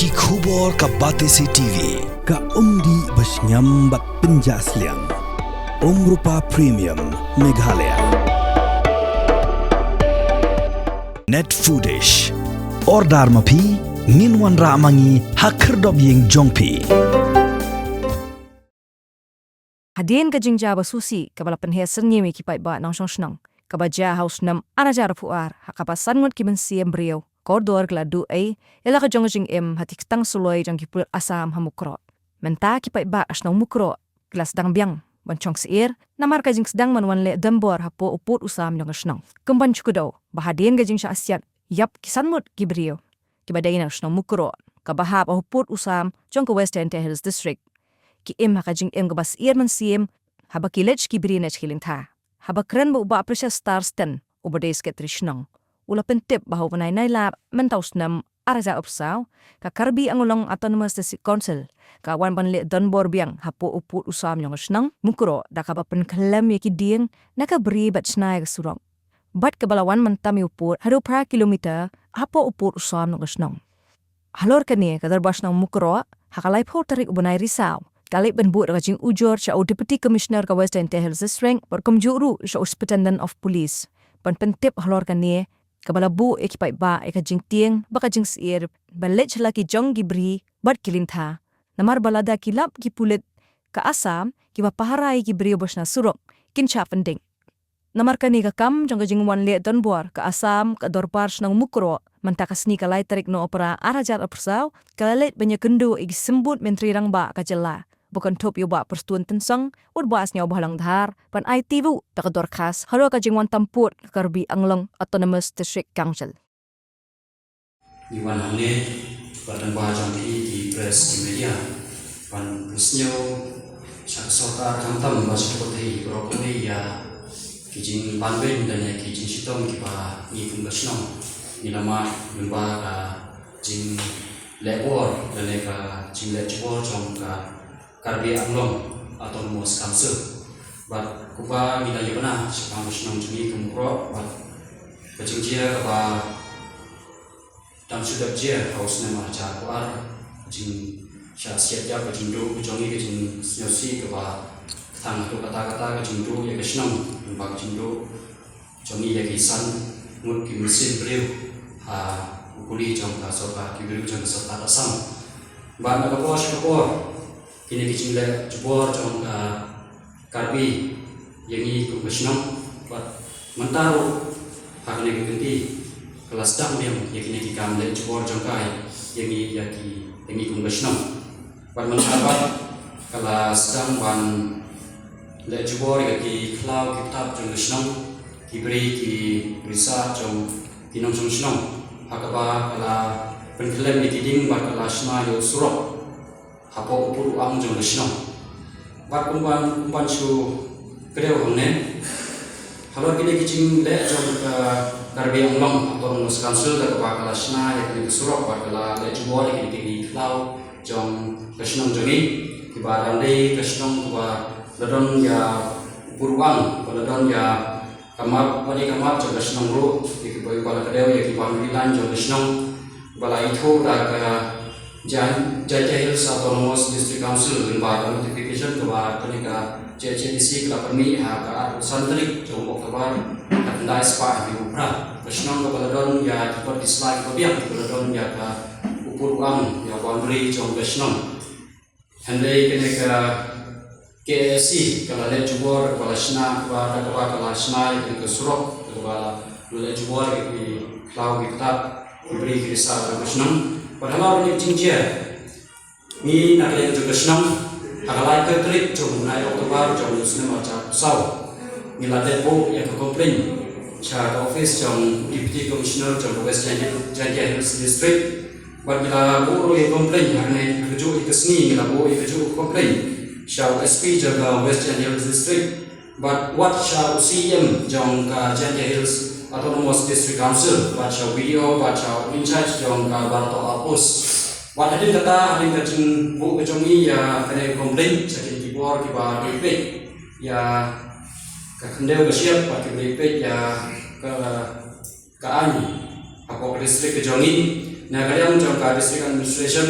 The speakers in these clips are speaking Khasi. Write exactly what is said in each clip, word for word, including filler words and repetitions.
Ki khubor ka Batesi T V, ka umdih ba shngiam bad pynjah sliang. Umrupa Premium, Meghalaya. Net Foodish. Order ma phi, ngin wanrah ma ngi ha khyrdop ïing jong phi. Hadien ka jingjia ba sngewsih kaba la pynheh syrngiew ïa ki paidbah nongshong shnong, kaba jia ha u snem ar hajar arphew ar, ha kaba san ngut ki mynsiem briew kordor ki la duh ei ïa la ka jong ka jingim ha ki ktang suloi jong ki pulit Assam ha Mukroh. Mynta ki paidbah ka shnong Mukroh ki la sdang biang ban shong syiar namar ka jingsdang ban wan leh donbor hapoh u pud u sam jong ka shnong. Kum ban shu kdew ba hadien ka jingshah siat ïap ki san ngut ki briew kiba dei na ka shnong Mukroh kaba hap ha u pud u sam jong ka West Jaintia Hills District, ki im ha ka jingim kaba syiar mynsiem haba ki leit sha ki bri ne sha ki lyngkha. Haba kren bad u Bah Precious Star Sten, uba dei Secretary shnong, u la pyntip ba ha u bnai Nailar mynta u snem ar hajar arphew saw, ka Karbi Anglong Autonomous District Council ka wan ban leh donbor biang hapoh u pud u sam jong ka shnong Mukroh da kaba pynkhyllem ïa ki dieng na ka bri bad shna ïa ka surok, bad kaba la wan mynta ïa u pud haduh phra kilometer hapoh u pud u sam jong ka shnong. Halor kane, ka Dorbar Shnong Mukroh ha ka laiphew tarik u bnai Risaw ka leit ban buh da ka jingujor sha u Deputy Commissioner ka West Jaintia Hills District bad kumjuh ruh sha u Superintendent of Police ban pyntip halor kane, kaba la buh ïa ki paidbah ïa ka jingtieng bad ka jingsyiar ban leit sha la ki jong ki bri bad ki lyngkha, namar ba lada ki lap ki pulit ka Assam kiba pahara ïa ki briew ba shna surok, kin shah pyndeng. Namar kane ka kam jong ka jingwan leh donbor, ka Assam, ka Dorbar Shnong Mukroh mynta ka sngi ka lai tarik Nohprah ar hajar arphew saw ka la leit ban ïakynduh ïa ki symbud Myntri Rangbah ka jylla, ba kynthup ïa u Bah Prestone Tynsong, u Bah Sniawbhalang Dhar, ban aiti ruh da ka dorkhas halor ka jingwan tam pud ka Karbi Anglong Autonomous District Council. Ngi wan hangne bad lyngba jong phi ki press, ki media, ban pynsngew sha ka sorkar khamtam bad sha ki party baroh kawei ïa ki jingbanbeiñ lane ki jingshitom kiba ngi kum ka shnong ngi la mad lyngba ka jingleh bor lane ka jingleh jubor jong ka Karbi Anglong Autonomous Council. Bad kumba ngi la ïa bna shaphang ka shnong jong ngi ka Mukroh, bad ka jingjia kaba dang shu dep jia ha u snem ar hajar arphew ar, ka jingshah siat ïap, ka jingduh ka jong ngi, ka jingsngewsih kaba tang haduh katta katta, ka jingduh ïa ka shnong, bad ka jingduh jong ngi ïa ki san ngut ki mynsiem briew ha u kuli jong ka sorkar, ki briew jong ka sorkar Assam. Bad na ka por sha ka por kine ki jingleh jubor jong ka Karbi ïa ngi kum ka shnong, bad mynta ruh ha kane ka kynti ka la sdang biang ïa kine ki kam leh jubor jong ka ïa ngi, ïa ki, ïa ngi kum ka shnong. Bad mynta pat ka la sdang ban leh jubor ïa ki khlaw ki ktap jong ka shnong, ki bri ki risa jong ki nongshong shnong, ha kaba ka la pynkhyllem ïa ki dieng bad ka la shna ïa u surok hapoh u pud u ang jong ka shnong. Bad kum ban, kum ban shu kdew hangne halor kine ki jingleh jong ka Karbi Anglong Autonomous Council, da kaba ka la shna ïa kine ki surok bad ka la leh jubor ïa kine ki khlaw jong ka shnong jong ngi, kiba dang dei ka shnong kaba la don ïa u pud u ang, ba la don ïa ka map, ba dei ka map jong ka shnong ruh, ïa kiba, ïa kiba la kdew ïa ki boundary line jong ka shnong, ba la ithuh da ka Jan-, Jaintia Hills Autonomous District Council lyngba ka notification kaba kane ka J H A D C ka la pynmih ha ka arphew san tarik jong u October, ka khyndai spah hynñiew phew phra. Ka shnong kaba la don ïa ki kot ki sla kiba biang, kaba la don ïa ka u pud u ang, ïa u boundary jong ka shnong. Hynrei kane ka K A S C ka la leh jubor, ka la shna, kaba, kaba ka la shna ïa ka surok, kaba la leh jubor ïa ki khlaw ki ktap, ki bri ki risa jong ka shnong. Bad halor kane ka jingjia, ngi na ka liang jong ka shnong, ha ka laiphew tarik jong u bnai October jong u snem ar hajar arphew saw, ngi la dep buh ïa ka complaint sha ka office jong Deputy Commissioner jong ka West Jaintia, Jaintia Hills District. Bad ngi la buh ruh ïa ka complaint, ha kane, ha kajuh ïa ka sngi ngi la buh ïa kajuh ka complaint sha u S P jong ka West Jaintia Hills District, bad wat sha u C E M jong ka Jaintia Hills Autonomous District Council, bad sha u B D O, bad sha u in charge jong ka Barato Outpost. Bad hadien kata, hadien ka jingbuh ka jong ngi ïa kane ka complaint, sha kine ki bor kiba dei peit ïa ka khyndew ka shyiap, bad kiba dei peit ïa ka ka aiñ hapoh ka district ka jong ngi, Na ka liang jong ka District Administration,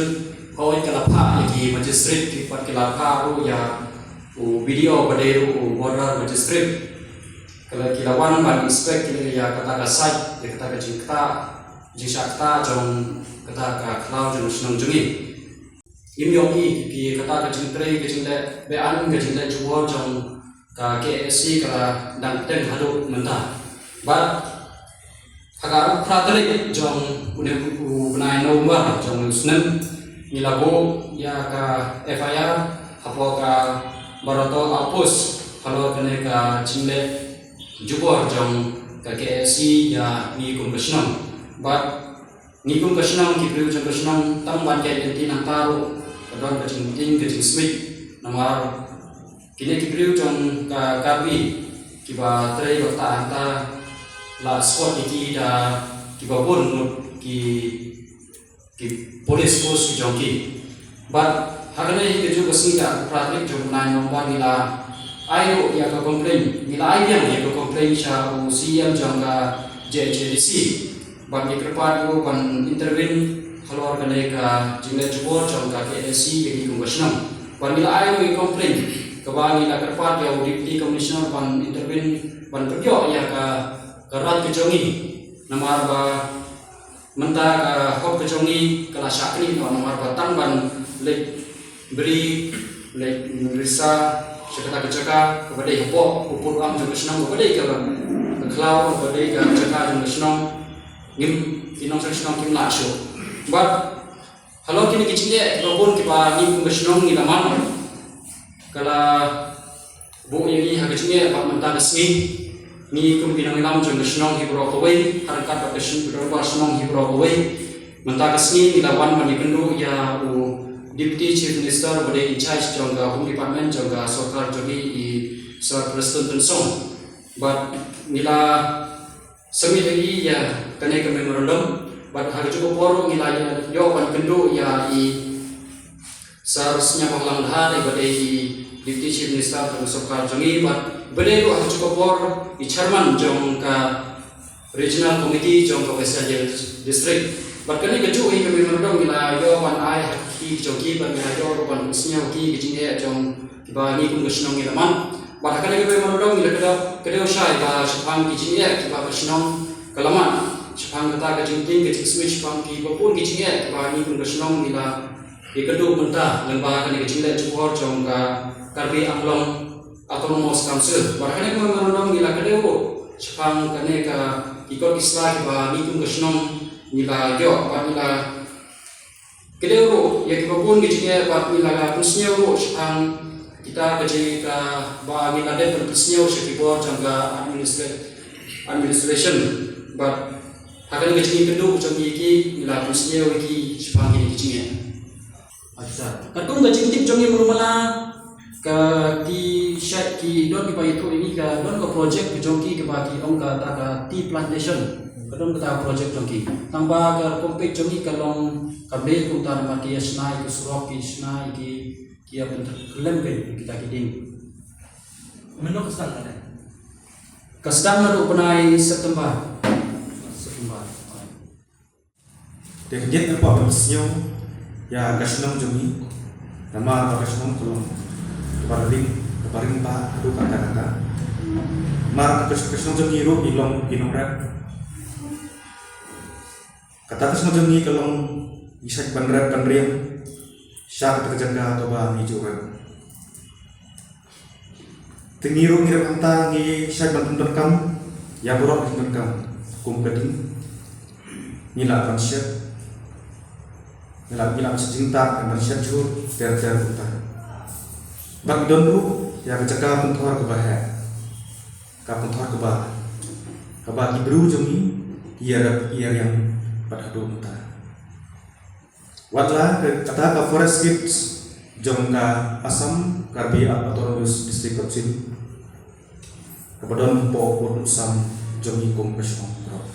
hooid ka la phah ïa ki magistrate, ki pat ki la phah ruh ïa u B D O ba dei ruh u border magistrate. Ka la, ki la wan ban inspect ïa kata ka site, ïa kata ka jingktah, jingshah ktah jong kata ka khlaw jong shnong jong ngi. Ngim ïohi ïa kata ka jingtrei, ka jingleh be-aiñ, ka jingleh jubor jong ka K A C ka la dang teng haduh mynta. Bad ha ka arphew phra tarik jong une u bnai November jong une u snem, ngi la buh ïa ka F I R hapoh ka Barato Outpost halor kane ka jingleh jubor jong ka K A C ïa ngi kum ka shnong. Bad ngi kum ka shnong, ki briew jong ka shnong, tang ban ïaid lynti nangta ruh ka don ka jingtieng ka jingsmit. Namar kine ki briew jong ka Karbi kiba trei ba ktah hangta, la spot ïa ki da kiba bun ngut ki, ki police force ki jong ki. Bad ha kane hi kajuh ka sngi, ka arphew phra tarik jong u bnai November, ngi la ai ruh ïa ka complaint, ngi la ai biang ïa ka complaint sha u C E M jong ka J H A D C. Bad ngi kyrpad ïa u ban intervene halor kane ka jingleh jubor jong ka K A C ïa ngi kum ka shnong. Bad ngi la ai ruh ïa ka complaint kaba ngi la kyrpad ïa u Deputy Commissioner ban intervene, ban pynïoh ïa ka, ka right ka jong ngi. Namar ba mynta ka hok ka jong ngi ka la shah knieh noh, namar ba tang ban leit bri, leit risa sha kata ka jaka kaba dei hapoh u pud u am jong ka shnong, kaba dei ka, ka khlaw, kaba dei ka jaka jong ka shnong, ngim, ki nongshong shnong kim lah shuh. Bad halor kine ki jingeh kiba bun kiba ngi kum ka shnong ngi la mad, ka la buh ïa ngi ha ka jingeh bad mynta ka sngi ngi kum ki nongïalam jong ka shnong hi baroh kawei, ha ryngkat bad ka shnong, ka dorbar shnong hi baroh kawei. Mynta ka sngi ngi la wan ban ïakynduh ïa u Deputy Chief Minister ba dei in charge jong ka Home Department jong ka sorkar jong ngi, i Sir Prestone Tynsong. Bad ngi la submit ïa i ïa kane ka memorandum. Bad ha kajuh ka por ruh ngi la ïoh ban kynduh ïa i Sir Sniawbhalang Dhar, i ba dei i Deputy Chief Minister jong ka sorkar jong ngi, bad ba dei ruh ha kajuh ka por i Chairman jong ka Regional Committee jong ka West Jaintia District. Bad kane kajuh hi ka memorandum ngi la ïoh ban ai ha ki jong ki, bad ngi la ïoh ruh ban pynsngew ki, ki jingeh jong kiba ngi kum ka shnong ngi la mad. Bad ha kane ka memorandum ngi la kdew, kdew shai ba shaphang ki jingeh kiba ka shnong ka la mad, shaphang kata ka jingtieng ka jingsmit, shaphang kiba bun ki jingeh kiba ngi kum ka shnong ngi la ïakynduh mynta lyngba kane ka jingleh jubor jong ka Karbi Anglong Autonomous Council. Bad ha kane ka memorandum ngi la kdew ruh shaphang kane ka, ki kot ki sla kiba ngi kum ka shnong ngi la ïoh, bad ngi la kdew ruh ïa kiba bun ki jingeh, bad ngi la pynsngew ruh shaphang kita ka jingeh kaba ngi la dep ban pynsngew sha ki bor jong ka administra-, administration. Bad ha kane ka jingïakynduh jong ngi ïa ki, ngi la pynsngew ïa ki shaphang kine ki jingeh. Acha, katkum ka jingtip jong ngi, mrumala, ka ki shait ki don kiba ïathuh ïa ngi ka don ka project ka jong ki kaba ki ong kata ka tea plantation. Ka don kata ka project jong ki. Tang ba ka rukom peit jong ngi ka long kam dei kumta, namar ki ïa shna ïa ki surok, ki shna ïa ki, ki ïa pynkhlem ïa kita ki dieng. Mynno ka sdang kane? Ka sdang naduh u bnai September. September. Te ka dei ka por ban pynsngew ïa ka shnong jong ngi. Namar ba ka shnong ka long kaba ring, kaba ring bha haduh katta katta. Namar ka, ka shnong jong ngi ruh ngi long ki nongrep. Kata ka shnong jong ngi ka long, ngi shait ban rep ban riam sha kata ka jaka kaba ngi ju rep. Te ngi ruh ngi rep hangta ngi shait ban pyndonkam ïa baroh ki jingdonkam kum ka ding. Ngi lah ban shet, ngi lah, ngi lah ban shet jingtah, ban shet jhur ter ter kumta. Bad ngi don ruh ïa ka jaka pynthor kaba heh, ka pynthor kaba, kaba ki briew jong ngi ki ïa rep, ki ïa riam bad haduh mynta. Wat la kata ka forest gate jong ka Assam Karbi Autonomous District Council kaba don hapoh u pud u sam jong ngi kum ka shnong baroh.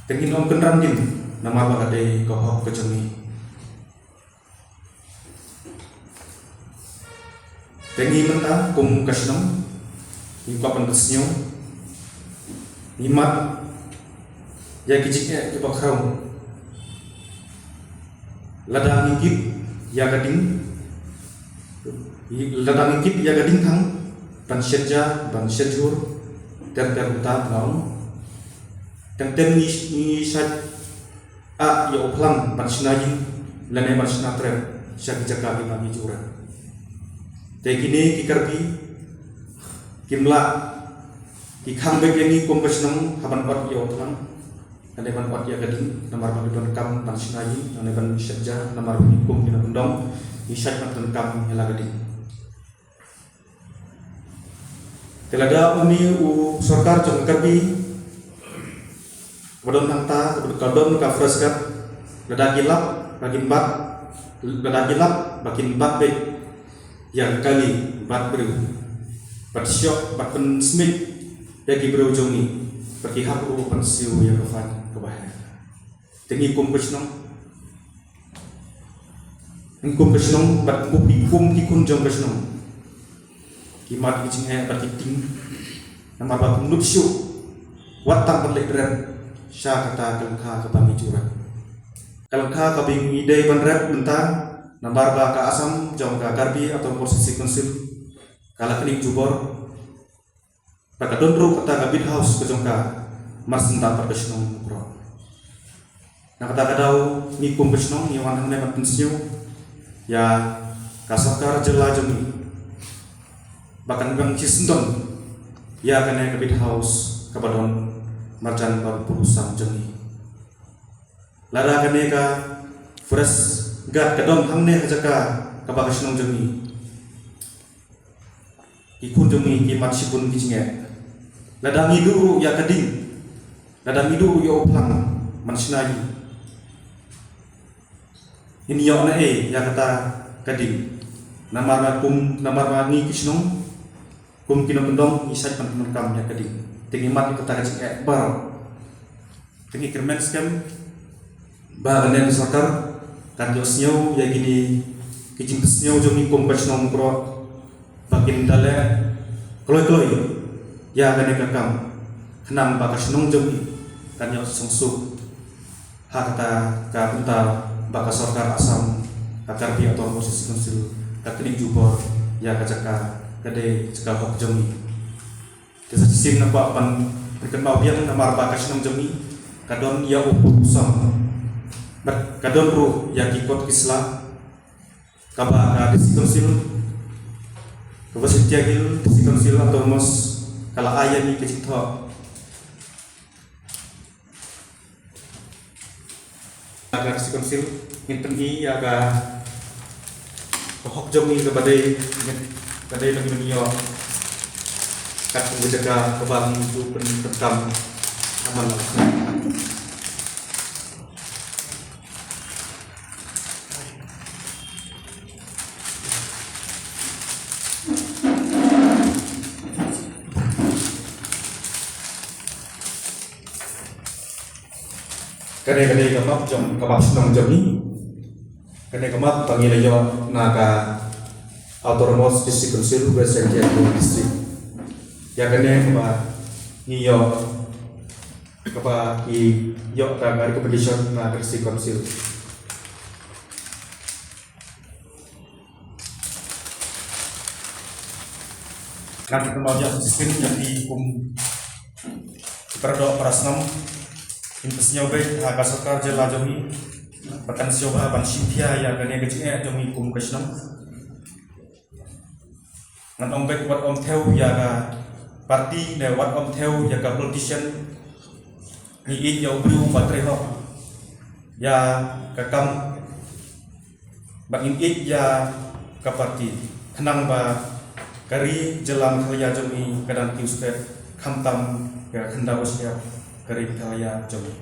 Te ngin ym kynran din namar ba ka dei ka hok ka jong ngi. Te ngi mynta kum ka shnong ngi kwah ban pynsngew, ngi mad ïa ki jingeh kiba khraw Lada ngi kit ïa ka ding, lada ngi kit ïa ka ding thang ban shet ja, ban shet jhur, ter ter uta tngaung. Teng teng ngi ngi shet a ïa u phlang ban shna ïing lane ban shna trep sha ki jaka kiba ngi ju rep. Te kine ki Karbi kim lah ki khang beit ïa ngi kum ka shnong ha ban ot ïa u phlang lane ban ot ïa ka ding, namar ba ngi donkam ban shna ïing lane ban shet ja, namar ba ngi kum ki nongkyndong ngi shet ban donkam ïa la ka ding. Te lada une u sorkar jong ka Karbi ba don hangta, ba don ka Forest Guard, lada ki lap ba kin bat, lada ki lap ba kin bat beit ïa ka kali bad briew, bad shoh, bad pynsmit ïa ki briew jong ngi, bad ki hap ruh ban siew ïa ka fine kaba heh. Te ngi kum ka shnong, ngi kum ka shnong bad ngi kum ki khun jong ka shnong, ki mad ki jingeh bad ki tieng, namar ba kim nud shuh wat tang ban leit rep sha kata ka lyngkha kaba ngi ju rep. Ka lyngkha kaba ngi dei ban rep mynta, namar ba ka Assam jong ka Karbi Autonomous District Council ka la knieh jubor. Ba ka don ruh kata ka Beat House ka jong ka marsyndah bad ka shnong Mukroh. Na kata ka daw ngi kum ka shnong ngi wan hangne ban pynsngew ïa ka sorkar jylla jong ngi ba kan biang shisyndon ïa kane ka Beat House kaba don marjan ba u Sam jong ngi. Lada kane ka Forest Guard ka don hangne ha jaka kaba ka shnong jong ngi, ki khun jong ngi ki mad shibun ki jingeh. Lada ngi duh ruh ïa ka ding, lada ngi duh ruh ïa u phlang ban shna ïing, ngin ïoh na ei ïa kata ka ding? Namar ba kum, namar ba ngi ki shnong kum ki nongkyndong ngi shet ban pyndonkam ïa ka ding. Te ngi mad ïa kata ka jingeh baroh. Te ngi kyrmen skhem ba kane ka sorkar kan ïohsngew ïa kine ki jingpynsngew jong ngi kum ka shnong Mukroh, ba kin da leh kloi kloi ïa kane ka kam, khnang ba ka shnong jong ngi kan ïoh suk suk ha kata ka bynta ba ka sorkar Assam, ka Karbi Autonomous District Council ka knieh jubor ïa ka jaka, ka dei jaka hok jong ngi. Te sa shisien nga kwah ban pynkynmaw biang namar ba ka shnong jong ngi ka don ïa u Phu Sam bad ka don ruh ïa ki kot ki sla kaba ka District Council, kaba Jaintia Hills District Council Autonomous ka la ai ïa ngi ka jingthoh. Ka District Council ngin pyni ïa ka, ka hok jong ngi kaba dei, kaba dei ban ïoh kat ka jaka kaba ngi ju pyndonkam ha man la. Kane, kane ka map jong, ka map shnong jong ngi. Kane ka map ba ngi la ïoh na ka Autonomous District Council West Jaintia Hills District. Ïa kane kaba ngi ïoh, kaba ngi ïoh ka recommendation na ka District Council. Ngan kynmaw ïa shisien ïa phi kum para doh para snam, in pynsngew beit ha ka sorkar jylla jong ngi ba kan sngewbha ban shim khia ïa kane ka jingeh jong ngi kum ka shnong. Ngan ong beit wat ym thew ïa ka party ne wat ym thew ïa ka politician. Ngi ïeit ïa u briew ba trei hok ïa ka kam. Ba ngin ïeit ïa ka party khnang ba ka ri jylla Meghalaya jong ngi ka dang kiew stet, khamtam ka khyndaw shyiap ka ri Meghalaya jong ngi.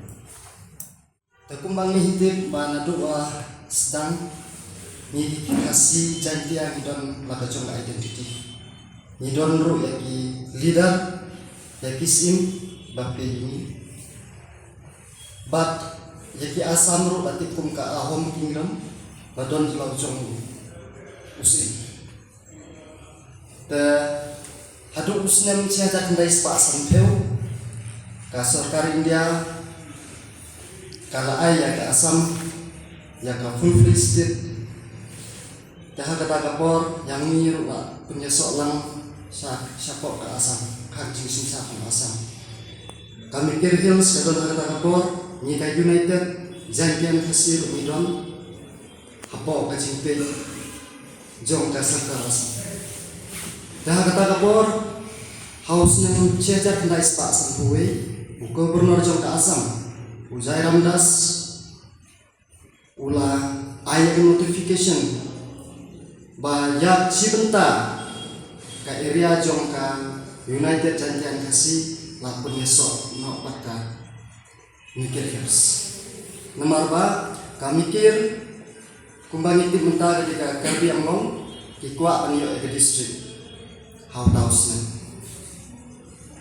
Te kumba ngi tip ba naduh ba sdang ngi ki Khasi Jaiñtia ngi don la ka jong ka identity. Ngi don ruh ïa ki leader, ïa ki syiem ba phi ngi. Bad ïa ki Assam ruh la tip kum ka Ahom Kingdom, ba don la u jong u syiem. Te haduh u snem shi hajar khyndai spah sanphew, ka sorkar India ka la ai ïa ka Assam ïa ka full fledged state. Te ha kata ka por ïa ngi ruh la pynïasoh lang sha shapoh ka Assam, ka jingshim sha ka Assam. Ka Mikir Hills ka don ha kata ka por, ngi ka United Jaintia and Khasi ruh ngi don hapoh ka jingpeit jong ka sorkar Assam. Te ha kata ka por, ha u snem shi hajar khyndai spah sanphew wei, u Governor jong ka Assam, u Jairam Das, u la ai ka notification ba ïa shi bynta ka area jong ka United Jaintia and Khasi la pynïasoh noh pat ka Mikir Hills. Namar ba ka Mikir, kumba ngi tip mynta ka dei ka Karbi Anglong, ki kwah ban ïoh ïa ka district ha uta u snem.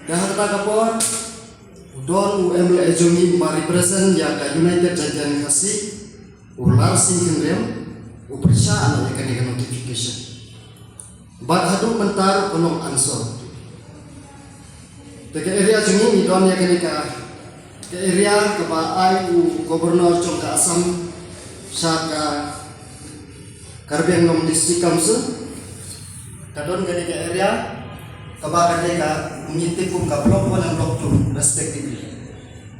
Te ha kata ka por, u don u M L A jong ngi uba represent ïa ka United Jaintia and Khasi, u Larsing Khynriam, u pyrshah noh ïa kane ka notification. Bad haduh mynta ruh ka long unanswered. Te ka area jong ngi ngi don ïa kane ka, ka area kaba ai u Governor jong ka Assam sha ka Karbi Anglong District Council. Ka don kane ka area kaba kane ka ngi tip kum ka Block One and Block Two respectively.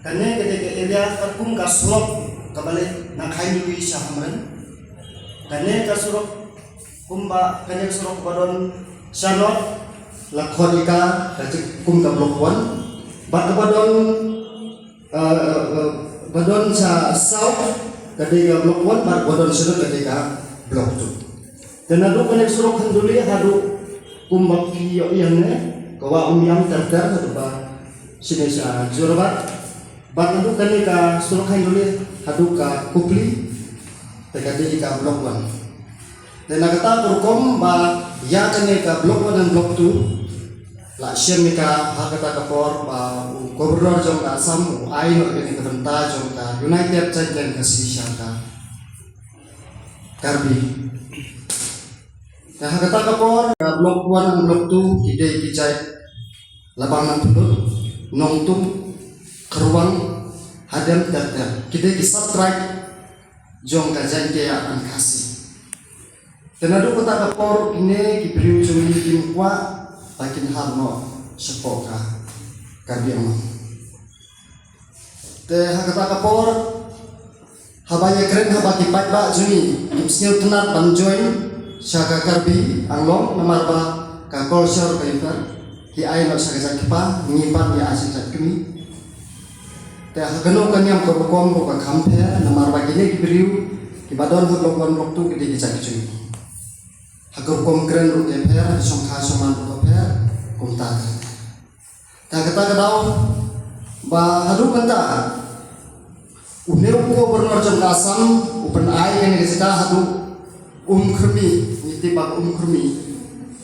Kane kane ka area ka kum ka surok kaba leit na Khainjuri sha Hamren. Kane ka surok kumba kane ka surok ba don sha north, la khot ïa ka, ka jingkum ka Block One. Bad kaba don, eh, eh, eh, ba don sha south ka dei ka Block One, bad ba don sha north ka dei ka Block Two. Te naduh kane ka surok Khanduli haduh kumba phi ïohi hangne, ka Wah Umïam ter ter haduh ba shane sha Jorabat. Bad naduh kane ka surok Khanduli haduh ka Kopili, te ka dei ka Block One. Te na kata ka rukom ba ïa kane ka Block One and Block Two la shem ïa ka ha kata ka por ba u Governor jong ka Assam u ai noh ïa kane ka bynta jong ka United Jaintia and Khasi sha ka Karbi. Te ha kata ka por ka Block One and Block Two ki dei ki jait Labang Nangphyllut, Nongtum, Kharwang, Hadem ter ter. Ki dei ki sub-tribe jong ka Jaintia and Khasi. Te naduh kata ka por kine ki briew jong ngi kim kwah ba kin hap noh shapoh ka Karbi Anglong. Te ha kata ka por haba ïakren, haba ki paidbah jong ngi kim sngewtynnat ban join sha ka Karbi Anglong namar ba ka culture ka ïuter, ki ai noh sha ka jait kpa, ngi pat ngi ai sha ka jait kmie. Te ha kano ka niam ka rukom ruh ka kham pher namar ba kine ki briew kiba don ha Block One, Block Two ki dei ki jait ki jong ngi. Ha ka rukom kren ruh ka pher, ha ka shongkha shongman ruh ka pher, kumta ter ter. Te ha kata ka daw ba haduh mynta une u Governor jong ka Assam u pyn-ai kane ka jaka haduh Umkhrmi, ngi tip ba ka Umkhrmi,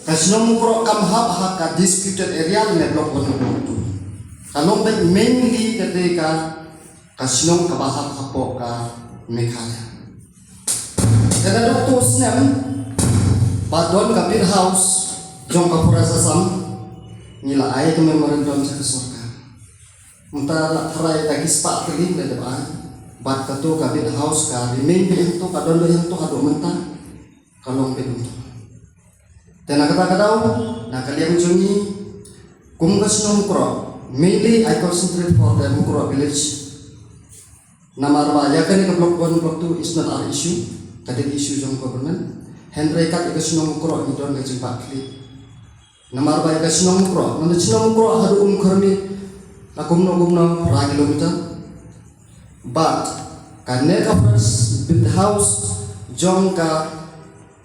ka shnong Mukroh kam hap ha ka disputed area lane Block One, Block Two. Ka long beit mainly ka dei ka, ka shnong kaba hap hapoh ka Meghalaya. Te naduh utu u snem ba don ka bid house jong ka Forest Assam, ngi la ai ka memorandum sha ka sorkar. Mynta la tharai da ki spah tylli la dep ai. Bad kato ka bid house ka remain beit hangto, ka don beit hangto haduh mynta, ka long beit hangto. Te na kata ka daw, na ka liang jong ngi kum ka shnong Mukroh, mainly I concentrate for the Mukroh village. Namar ba ïa kane ka Block One, Block Two is not our issue, ka dei ka issue jong government. Hynrei kat ïa ka shnong Mukroh ngi don ka jingbakla. Namar ba ïa ka shnong Mukroh, na shnong Mukroh haduh Umkhrmi la kumno kumno phra kilometer. Bad kane ka first bid house jong ka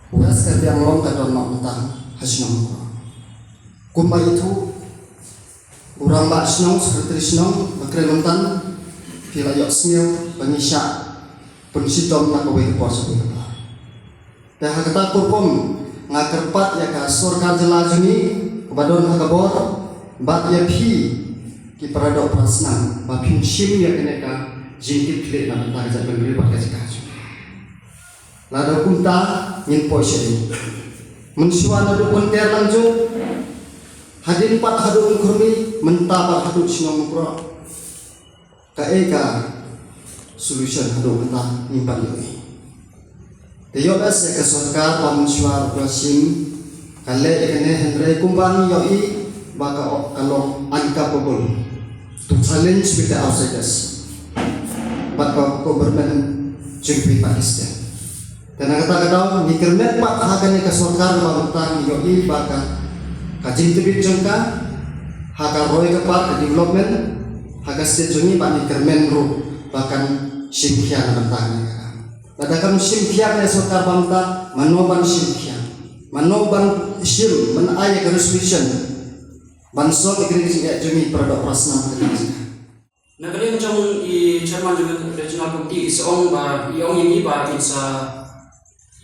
West Karbi Anglong ka don noh mynta ha shnong Mukroh. Kumba ïathuh u rangbah shnong, secretary shnong ba kren mynta, phi la ïohsngew ba ngi shah pynshitom na kawei ka por sha kawei ka por. Te ha kata ka rukom nga kyrpad ïa ka sorkar jylla jong ngi kaba don ha ka bor bad ïa phi ki para doh para snam ba phin shim ïa kane ka jingkitkhlieh na ka bynta ka jaitbynriew bad ka jaka jong ngi. Lada kumta ngin poi sha ïing. Mynshuwa naduh Pynter Langju, hadien pat haduh Umkhrmi, mynta pat haduh shnong Mukroh. Kaei ka solution haduh mynta ngim pat ïohi. Te ïoh lehse ka sorkar ba mynshuwa ruh ka shim ka leh ïa kane, hynrei kumba ngi ïohi ba ka, ka long uncapable to challenge with the outsiders. Bad ka government jong phi Pakistan. Te na kata ka daw ngi kyrmen pat ha kane ka sorkar ba mynta ngi ïohi ba ka, ka jingtbit jong ka ha ka roi ka par ka development ha ka state jong ngi, ba ngi kyrmen ruh ba kan shim khia na bynta kane ka. Lada kam shim khia ïa ka sorkar ba mynta, mano ban shim khia? Mano ban shim, ban ai ka resolution ban solve ïa kane ka jingeh jong ngi para doh para snam ha kane ka jaka? Na ka liang jong i chairman jong ka regional committee, i sa ong ba, i ong ïa ngi ba in sa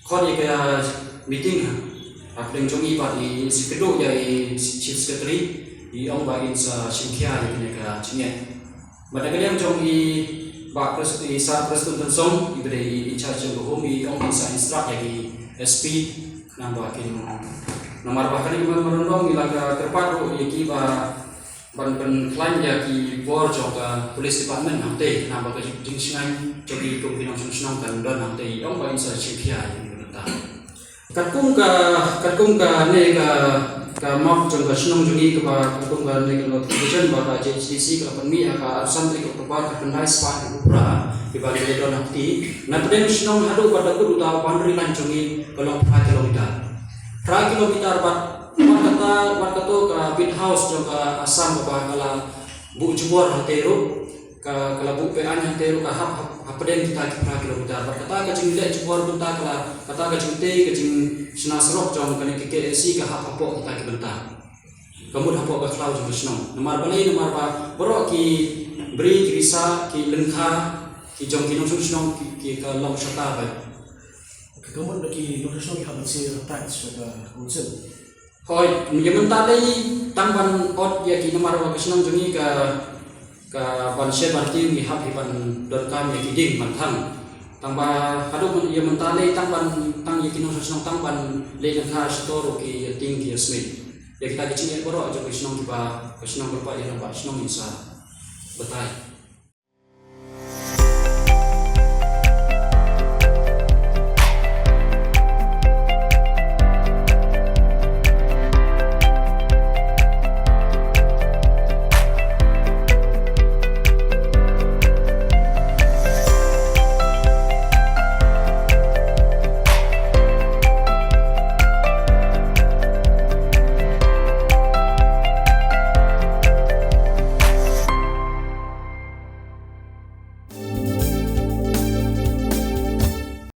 khot ïa ka meeting ha, hapdeng jong i bad i, i sa kdew ïa i chief secretary, i ong ba in sa shim khia ïa kane ka jingeh. Bad na ka liang jong i Bah Pres-, i Sir Prestone Tynsong, i ba dei i in charge jong ka Home, i ong in sa instruct ïa ki S P, namar ba kin, namar ba kane ka memorandum ngi la kyrpad ruh ïa ki ba ban pynkhlaiñ ïa ki bor jong ka police department hangtei, namar ba ka jingshngaiñ jong ki kum ki nongshong shnong kan don hangtei, i ong ba in sa shim khia ïa kane ka bynta. Katkum ka, katkum kane ka, ka map jong ka shnong jong ngi kaba, katkum kane ka notification ba ka J H D C ka la pynmih ha ka arphew san tarik October, ka khyndai spah hynriew phra, kiba ngi don ha kti. Napdeng shnong haduh ba da kut uta u boundary line jong ngi ka long phra kilometer. Phra kilometer bad, bad kata, bad kato ka beat house jong ka Assam kaba ka la buh jubor hangtei ruh. Ka, ka la buh be-aiñ hangtei ruh ka hap, hap, hapdeng kita ki phra kilometer. Bad kata ka jingleh jubor bynta ka la, kata ka jingtei ka jingshna surok jong kane ka K A C ka hap hapoh kita ki bynta. Ka mut hapoh ka khlaw jong ka shnong. Namar balei, namar ba baroh ki bri, ki risa, ki lyngkha, ki jong ki nongshong shnong, ki, ki ka long shata bad. Ka mut ba ki nongshong shnong ki hap ban siew attach sha ka council. Hooid, ïa mynta dei tang ban ot ïa ki, namar ba ka shnong jong ngi ka, ka ban shet ban tieng ngi hap hi ban donkam ïa ki dieng ban thang. Tang ba haduh ïa mynta dei tang ban, tang ïa ki nongshong shnong tang ban leit lyngkha shato ruh ki ïa tieng ki ïa smit. Ïa kita ki jingeh baroh jong ki shnong kiba, ka shnong kyrpad ïa naba shnong in sa batai.